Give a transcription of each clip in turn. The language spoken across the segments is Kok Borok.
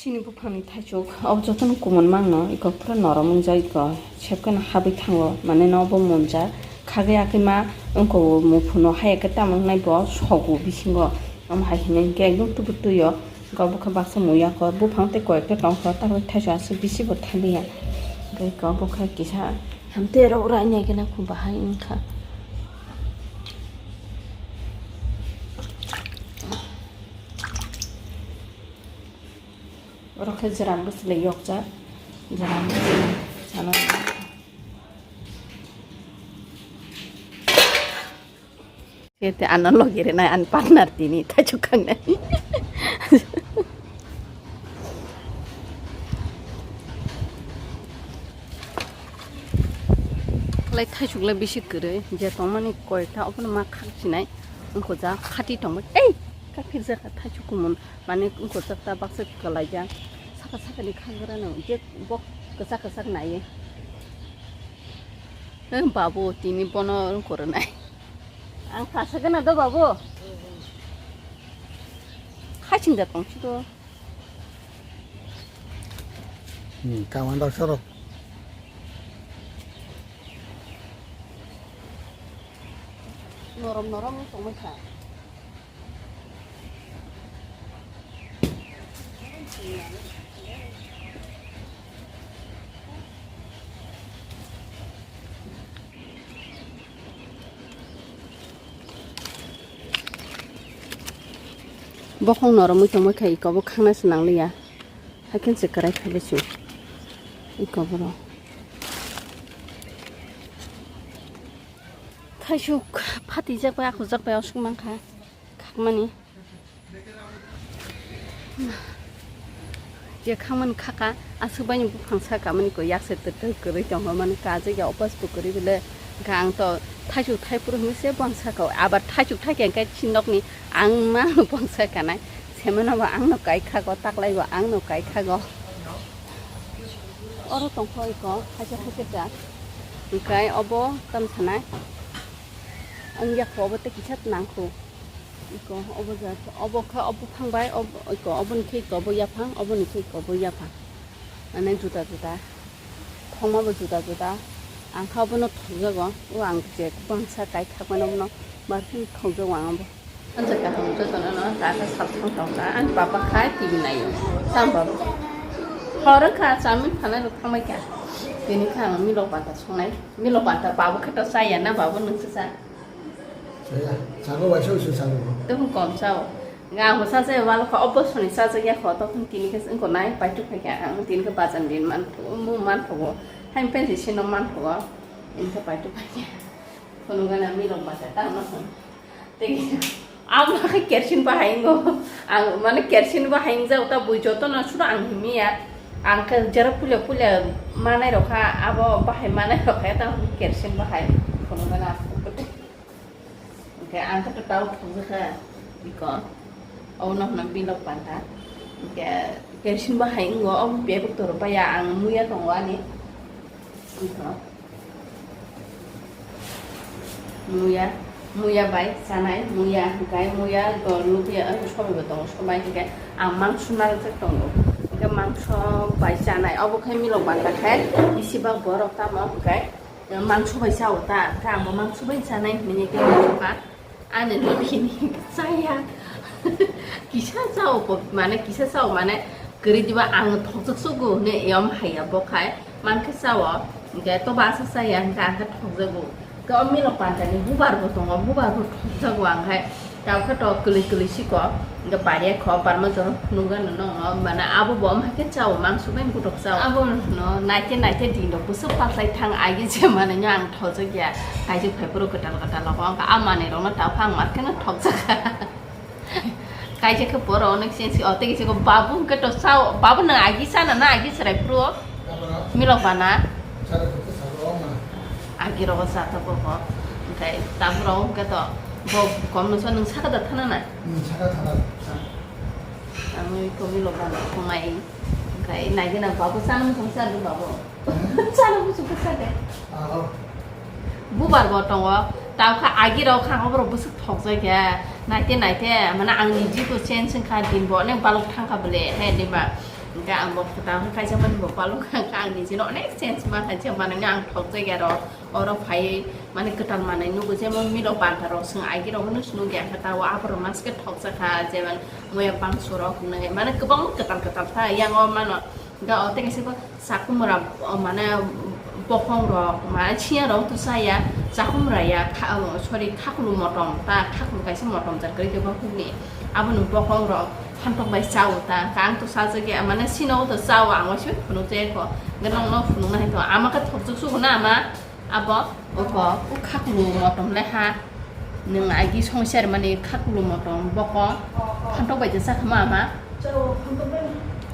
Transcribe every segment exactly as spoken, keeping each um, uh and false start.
Chini buphangni thaichuk, o jotono kumun mangno, iko pura norom wngjak, iko sebkeno habwi thango, mane no bo munjak, khagwi akhe ma wngko muphuno hai khe tamo wngnai bo sogo bisingo, omo hai hwnwi hwnkhe ekdom tubui twi o, iko bokhe baksa muya kho, buphang tei koyekta tongkho, tabuk thaichuk aswk bisi bo thaliya, tei iko bokhe kisa hamtwi rok rainai khe nakho bahai wngkha. Oro khe jwra bwswlwi yokjak, jwra bwswlwi sana. Kete ano logi rinai ani partner tini thaichuk khangnai. Lai thaichuk lai bisi kwrwi, je tongmani koita obono ma khak sinai, wngkho ja khati tongbai. Ei! Kaphir jaka thaichuk kumun. Mane wngkho chakta baksa kwlaijak. Saka sakani khagrano je bok kwchak kwchak naiwi. Eh, babu, tini bono wngkho rwnai. Ang kasa gana do, babu. Khaiching da tongsi do. Hmm, kawan dok soro. Norom norom tongwi kha. Bokhong noromwi tongma khe ikobo khangna se nangliya. Haikhe se kwrai phaibai se ikobo rw. Thaisuk phatijak bai akhujak bai osuk mankha khakmani. Je khangmani khaka aswk baini buphang saka mani koi yakse twtwk kwrwi tongo mani kajak ya opas bo kwrwi bole hwnkha ang to thaisuk thaiphuru hwnwi se bwang saka o abar thaisuk thaikhe hwnkhe chini nokni ang ma bwang saka nai semano bo ang no kai khago taklai bo ang no kai khago. Oro tongkha iko haikhe haikhe ta. Hwnkhe obo tam sanai. Ang yakho obo tei kisa nangkho. Iko obo ja, obo kha obo phang bai, ob-, iko oboni khe iko obo yaphang, oboni khe iko obo yaphang. Mane juda juda. Thongma bo juda juda. Ang kha obono thokjago. O ang je bangsa kai khakmano bono barkhe thokjago ang bo. Ang je kaham jotono no ta kha sal thang thang ta. Ang papa khai T V naio. Tamo baba. Horo kha chamin phanai rok thangbai kha. Tini kha ang milok bata songnai. Milok bata babu khe to chaya na babu nwng se cha. Chaya. Chago waisa waisa chago. Tong kom chao. Nga ho sa se wal kha obo soni sa se ya kho to tini khe ko nai pai tu kha ang tini khe bajan din man mu man tho. Hai pen si no man tho. In khe pai tu kha. Kono gana milok bata ta no. Tei ang khe kerosene bahai wngo. Ang mane kerosene bahai wngjak ta bui jotono suda ang himya. Ang khe jera puila puila manai rok kha abo bahai manai rok kha ta kerosene bahai. Kono gana. Hwnkhe ang khe ta tau thokjak kha. Iko. Obono hwno milok banta. Hwnkhe kerosene bahai wngo obo bebak toro baya ang muya tongo ani. Iko. Muya, muya bai chanai, muya hwnkhe muya dol nukya, sobai bo tongo, sobai hwnkhe ang mangso narwkjak tongo. Hwnkhe mangso bai chanai, obo khe milok banta khe bisi bak borok tamo hwnkhe mangso bai chao ta, hwnkhe ang bo mangso bai chanai hinwi khe mangso kha. Ani no bini chaya. Kisa chao ko, mane kisa chao, mane kwrwi diba ang thokjak sugo hwnwi eyom haiya bo khai. Mankhe chao, hwnkhe to basa chaya, hwnkhe ang khe thokjago. Hwnkhe o milok pantani bubar bo tongo, bubar bo thokjago ang khai. Tamo khe to kwlwi kwlwi siko, hwnkhe bariya kho, barma jora phunukgano nokno, mane abo bo omo hai khe chao, mangso bai butok chao. Abo no naikhe naikhe din rok bwswk paklai thang, agi je mane no ang thokjak ya. Kaisa phaiphuru kwtal kwtal rogo, wngkha a manwi rokno ta phang mar kheno thokjak kha. Kaisa khe borok onek sensi, o tei kisa khe babu hwnkhe to sao, babu nwng agi sana na agi chwrai phuru o? Milok bana. Agi rogo sa ta bo bo. Hwnkhe tabuk rogo hwnkhe to bo kom no sa nwng saka da thana na? Ang ui komilo bana tongai. Kai nai gana babu sana muchung sa de babu. Sana muchung sa de. Bubar bo tongo. Tau kha agi rok kha oborok bwswk thokjak ya. Naite naite mane ang ni jibo chen sing kha din bo ne balok thang kha bole he de ba. Hwnkhe ang bo kwtal khe kaisa mani bo palung kha, hwnkhe ang nijino onek change ma kha, je manwino ang thokjak ya rw. Oro phaiwi mane kwtal manwi nugo, jemon milok banta rok swng agi rok hwnwi swngya, hwnkhe tao aborok maske thokjak kha, jemon muya bangso rok hwnwi mane kwbangma kwtal kwtal ta yango mano. Hwnkhe o tei kaisa bo chakhumra, o mane bokhong rok, mane chiya rok to chaya, chakhumra ya, kha-, o, sorry, khakulu motom ta, khakulu kaisa motom jat kwrwi tei bokhokni. Aboni bokhong rok phantok bai chao ta, hwnkhe ang to sajak ya, mane sino to chao, ang waisa phunuk jaya kho, hwnkhe nokno phunukna hai to, ama khe thokjak sugo na ama. Abo, oko, o khakulu motom le ha. Nwng agi songchar mani khakulu motom boko phantok bai de sakha ma ama.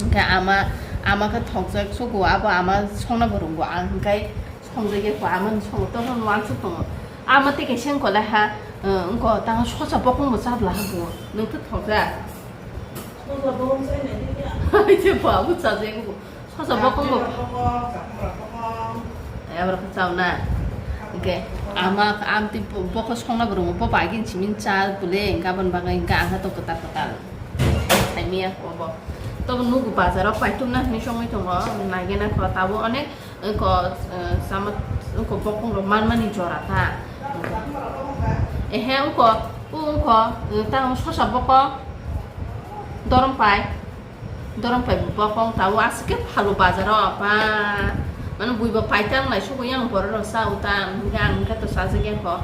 Hwnkhe ama, ama khe thokjak sugo, abo ama songna bo rwngbo ang, hwnkhe songjak ya kho ama ni songo, tono wansuk tongo. Ama tei kaisa wngkha le ha, wngkha tang sosa bokong bo chabla ha bo, nwng khe thokjak. Sosa bokong chainai de ya. Hai je bo abo chajak bo. Sosa bokong bo. Aborok khe chao na. Hwnkhe ama, amtwi bo-, bokho songna bo rwngbo, bo bagin simin cha bwle, hwnkhe aboni bagwi hwnkhe ang khe to kwtal kwtal. Saimanya kho bo. Tobo nugo bazaro paitukna hinwi songwi tongo, naigena kho tabo onek wngkho, eh, sama, wngkho bokong rok manmani jora ta. Ehe wngkho, o wngkho, eh, tamo sosa bokong, dorong pai. Dorong pai bokong tao aswk khe phalu bazaro ba. Mane buibo paitang lai sugo yang borok rok cha uta, hwnkhe ang hwnkhe to chajak ya kho.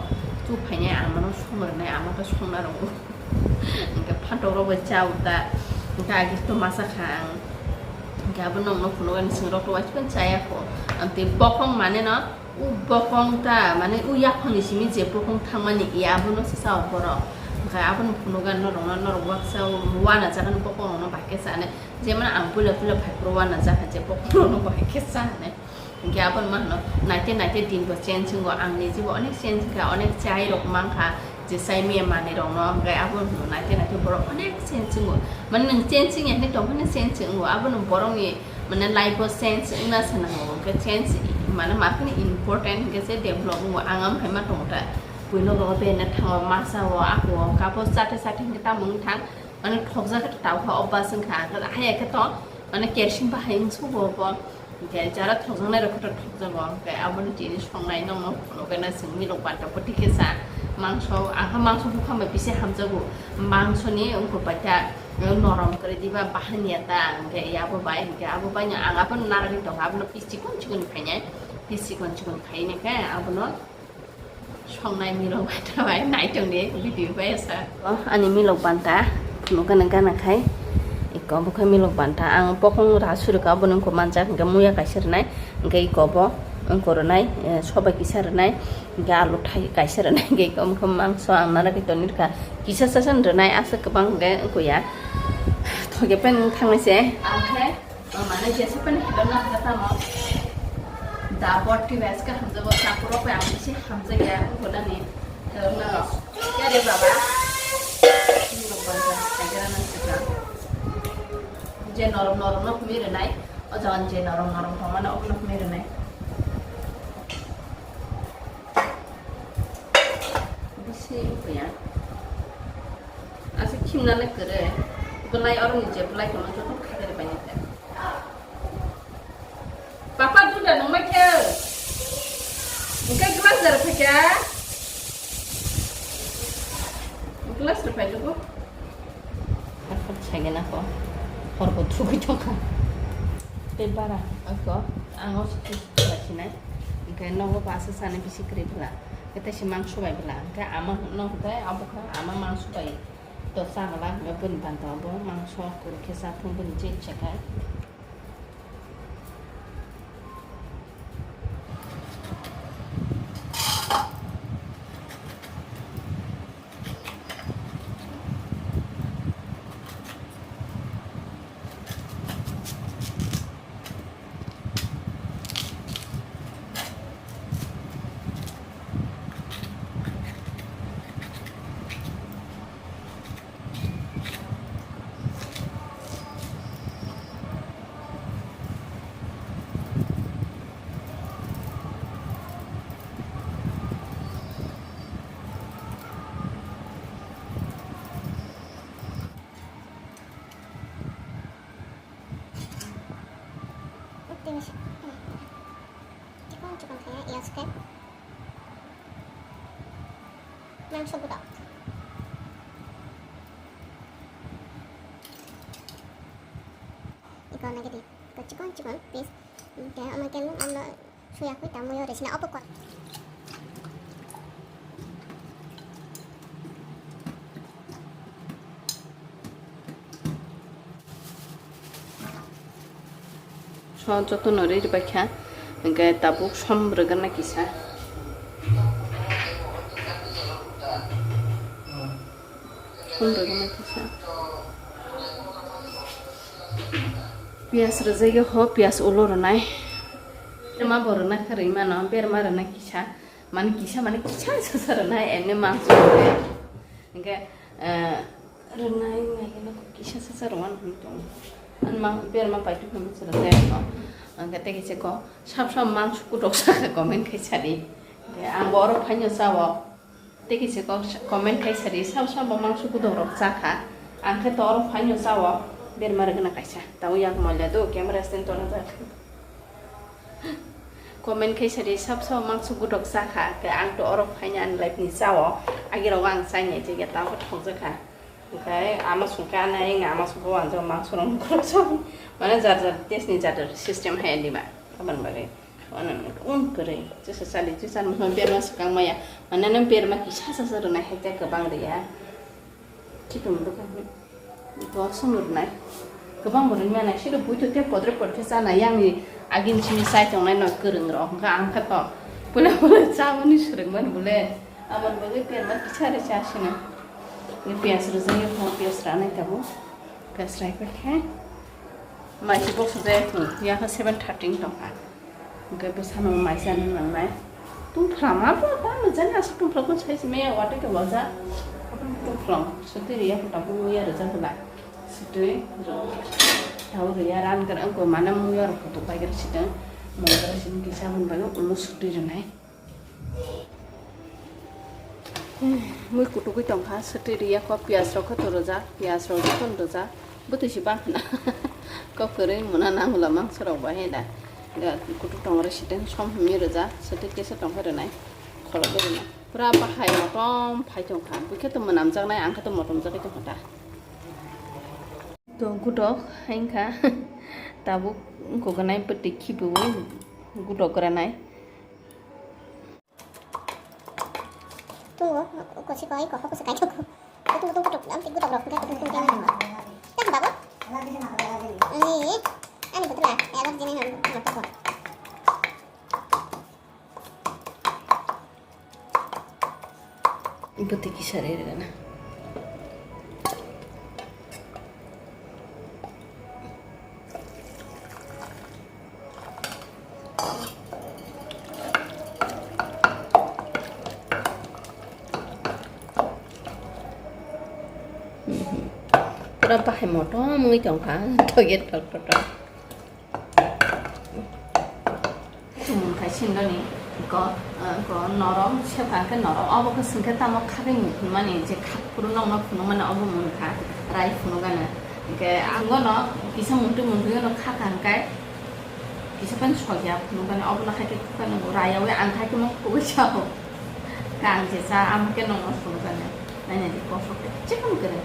Tu phainai ang mano song rwnai, ama khe songna rwgo. Hwnkhe phantok rok bai cha uta. Hwnkhe agi to masa kha ang. Hwnkhe abo nokno phunukani sing rok to waisukhe chaya kho. Amtwi bokong mane no. O bokong ta, mane o yaphangni simi je bokong thangmani, e abono se sao borok. Hwnkhe abono phunugo norokno, norok waksa uanajakani bokong rokno bahai khe chanai. Jemon ang puila puila phaiphuru uanajak kha je bokong rokno bahai khe chanai. Hwnkhe abono ma hwno naite naite din bo change wngo, ang nijibo onek change wngkha, onek chai rok mankha, je chai miya manwi rokno, hwnkhe abono hwno naite naite borok onek change wngo. Mane nwng change wngya hinwi tongphano change wngo, abono borokni Mane life o change wngna se nango, hwnkhe change mane ma phano important hwnkhe se develop wngo, ang am hai ma tongo ta. Buino rogo bena thango, masa o, ako o, kapo chate chate hwnkhe tamo wng thang, mane thokjak khe tao kha, obas wngkha, haya khe to mane kerosene bahai wng sugo bo, hwnkhe jara thokjaknai rok khe to thokjago, hwnkhe aboni tini songnai nokno phunukgwi na chwng milok banta bwtwi khe cha, mangso, ang kha mangso bupha bai bisi hamjago, mangso ni wngkha bai ta. Norom kwrwi diba bahai ya ta, hwnkhe abo bai, hwnkhe abo bai no ang abono narwgwi tongo, abono piece chikon chikon khainai, piece chikon chikon khainai khe abono songnai milok banta bai nai tongdi video bai sa. O, ani milok banta phunukgana gana khai, iko bokhe milok banta, ang bokong ra surikha, abono wngkha manjak, hwnkhe muya kaisa rwnai, hwnkhe iko bo wngkha rwnai, eh, sobai kisa rwnai, hwnkhe alu thai kaisa rwnai, hwnkhe iko mangso ang narwgwi tonwi rwkha. Kisa sasa rwnai aswk kwbang hwnkhe wngkha ya. Thoge pen wng thangnai se. Ang khe, o, mane jesa pen hino na kha tamo. Da bot ki ves ka hamjago, sakuro pe ang bisi hamjak ya, wngkha nani. Wngkha no. Kya re baba? Wngkha baba, kya re na sika. Je norom norom no humi rwnai. O jawan je norom norom tongmani, obono humi rwnai. Bisi wngya. Aswk khimnani kwrwi. Bwlai oroni je bwlai tongma joto khairwi bainai khe. Papa, duda nungma khe. Hwnkhe glass jar phaikha. Glass rw phai dugo. Aphar chagena ko, horbo thugwi tongkha. Tei bara ako, ang o sutu sutu lasinai. Hwnkhe nogo basa sani bisi kwrwi bwla. Hwnkhe teisi mangso bai bwla. Hwnkhe ama no hwnkhe abo kha ama mangso bai to chagwla. Hwnkhe bwni banta bo mangso kwrwi khe chathung bwni je ichha khe. Chikon chikon khe iyas khe mangso gudok. Iko nagidi, iko chikon chikon piece. Khe omo khe nung amno suya khui tamo yo resina opo kor. So jotono ri ribaikha, hingke tabuk som rwgwna kisa. Som rwgwna kisa. Piyas rwjagwi ho, piyas ulo rwnai. Berma bo rwna kha rwi mano, berma rwna kisa. Mani kisa, mani kisa sasa rwnai, emni mangso rwnai. Hingke, eh, rwnai, nai, nai, kisa sasa rwna hwn tong. An mang, berma paitu hwn sara jaya no. Hingke tei kisa ko, sab sab mangso kutok saka comment khai sadi. Hingke ang bo oro phaino chao. Tei kisa ko comment khai sadi, sab sab bo mangso kutok rok chakha. Ang khe to oro phaino chao, berma rwgwna kaisa. Tamo yak moila do, camera stand tona jak. Comment khai sadi, sab sab mangso gutok chakha, ke ang to oro phaina ani life ni chao, agi rogo ang chaini je ya tamo thok jakha. Okai ama sungka ana ing ama sungko anjo mangso rong gutok chao. Mane jar jar taste ni jar jar system hai diba. Aban bagwi. Ana un kore. Jesa sali jesa mo berma swkang maya. Mane nang berma kisa sasa rwna hai te kwbang riya. Chitum bwkha hi. Bo swngrwnai. Kwbang bo rwngmani siro buito tei podre podre khe chanai. Yang ni agini simi chai tongnai no kwrwng rok. Hwnkha ang kha to. Pula pula chaboni swrwngmani bole. Aboni bagwi berma kisa re chasino. Ni piyas rwjak ya pho piyas ranai tabuk. Piyas rai khe. Mai si box jaya pho. Ya kha seven thirty tongkha. Hingke bwsano mai chana nangnai. Tungphla ma bo tamo jani aswk tungphla khe sai se maya watwi tonglaijak. Tungphla swtwi rwya khe tabuk muya rwjak bwla. Swtwi rw-, tabuk rwya ran kwrwng wngkhe mane muya rok kutuk pai kwrwi swtwng. Mungsa simi kisa mwnbai ulo swtwi rwnai. Mui kutugwi tongkha, swtwi rwya kho, piyaj rok khe to rwjak, piyaj rok jotono rwjak, bwtwi se bang khna. Kok kwrwi muna nangula mangso rok bai hai da. Ga kutu tong re siteng som hwnwi rwjak, swtwi kisa tong khe rwnai, khorokgwi rwnai. Pura bahai motom phai tongkha, bui khe to mwnamjaknai, ang khe to motomjagwi tongkha da. To gutok hai wngkha, tabuk wngkok nai bwtwi khibiui gutok granai. Tungo, ko si koi, ko hoko se kai ko. Tungo, tungo, tungo, am, tungo, tungo, tungo, tungo, tungo, tungo. Kan babu? Ni, ani betul lah. Ya, lagi sini, motor ko. Bwtwi kisa rwgana. Pura bahai motom wngwi tongkha, toge tok tok tok. Chumung khai sindoni ko, ko norom, sepha khe norom, obo khe singkhe tamo khagwi mung phunmani, je khak phuru nokno phunukmani obo mung kha, rai phunukgana. Hingkhe ang bono kisa muntui muntui no kha kha hingkhe, kisa pen sokya phunukgani, obono hai khe khukha nungo, rai yaui ang hai khe mung khugui sao. Kang je cha, amo khe nokno phunukgana. Naina di kosok khe chikon kwrwi.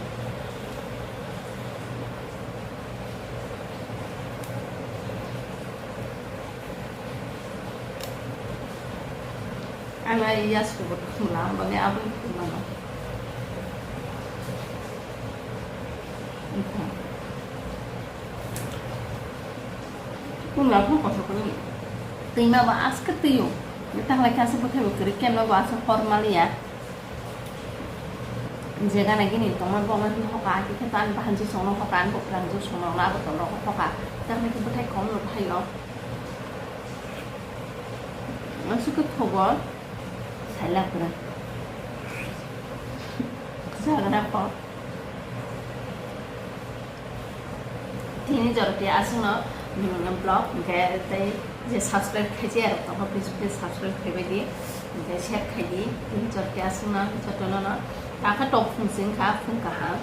Ang ai yas kubur khumla, bani abang khumla. Khumla khum koso kuni. Twi ma ba aske twi o. Tang lai kasa bwthai bo kwrwi kemla bo aswk hor maliya. Jega nai gini tongma bo ma hoka, khe to ani bahan ji songno hoka, ani bwkrang ji songno na bo tongno hoka. Tang lai khe bwthai kom no phai o. Aswk khe thogo. Saila kwrwi. Jagra kho. Tini joroti aswkno, mm, vlog, hingkhe tei je subscribe khaijak rok tongkha, please, please subscribe khaibai di, hingkhe share khai di. Tini joroti aswkno jotono no, takha tok phung sing kha, phung kaham.